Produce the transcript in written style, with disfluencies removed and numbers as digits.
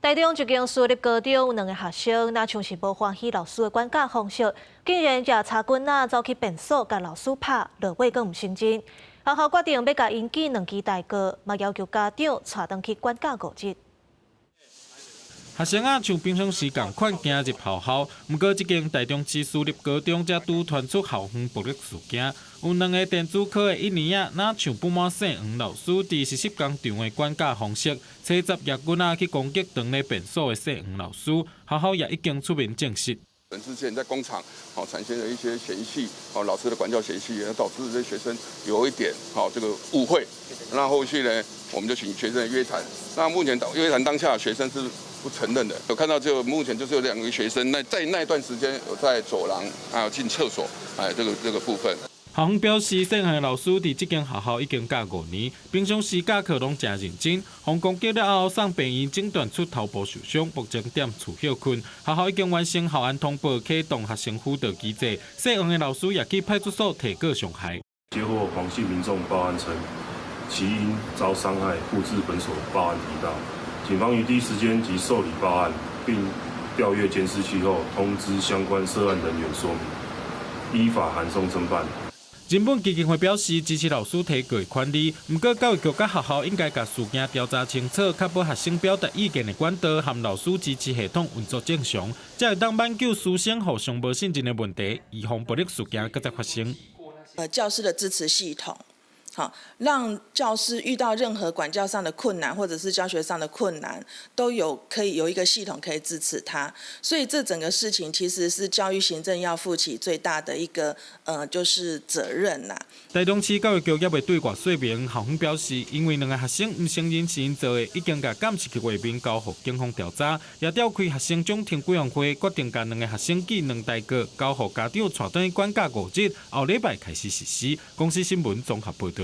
台中一間私立高中有兩个學生，若像是無歡喜老師的管教方式，竟然舉柴棍仔走去便所共老師拍，落尾閣毋承認。學校決定欲共𪜶記兩支大過，嘛要求家長帶轉去管教5日。學生仔像平常時仝款行入學校，毋過這間台中市私立高中才拄傳出校園暴力事件，有兩个電子科的一年仔，若像不滿姓黃老師佇實習工場的管教方式，揣十舉棍仔去攻擊當咧便所的姓黃老師，學校也已經出面證實。之前在工廠，哦產生了一些嫌隙，哦老師的管教嫌隙，導致這些學生有一點，好這個誤會。那後續呢，我們就請學生約談。那目前約談當下，學生是不承認的。有看到就目前就是有兩個學生，那在那段時間有在走廊，還有進廁所，哎，這個部分。校方表示，姓黃老師佇這間學校已經教5年，平常時教課攏誠認真。予攻擊了後送病院診斷出頭部受傷，目前踮厝歇睏。學校已經完成校安通報，啟動學生輔導機制。姓黃的老師也去派出所提告傷害。接獲黃姓民眾報案稱，其因遭傷害，故至本所報案提告。警方於第一時間即受理報案，並調閱監視器後，通知相關涉案人員說明，依法函送偵辦。人本基金會表示支持老師提告的權利，毋過教育局佮學校應該共事件調查清楚，確保學生表達意見的管道和老師支持系統運作正常，才會當挽救師生互相無信任的問題，預防暴力事件閣再發生。教師的支持系統，好，讓教師遇到任何管教上的困難，或者是教學上的困難，都有可以有一個系統可以支持他。所以這整個事情其實是教育行政要負起最大的一個，就是責任啦。台中市教育局也未對外說明，校方表示，因為兩个學生毋承認是𪜶做的，已經共監視器畫面交予警方調查，也召開學生總評委員會，決定共兩个學生記兩大過，交予家長帶轉去管教5日，後禮拜開始實施。公視新聞綜合報導。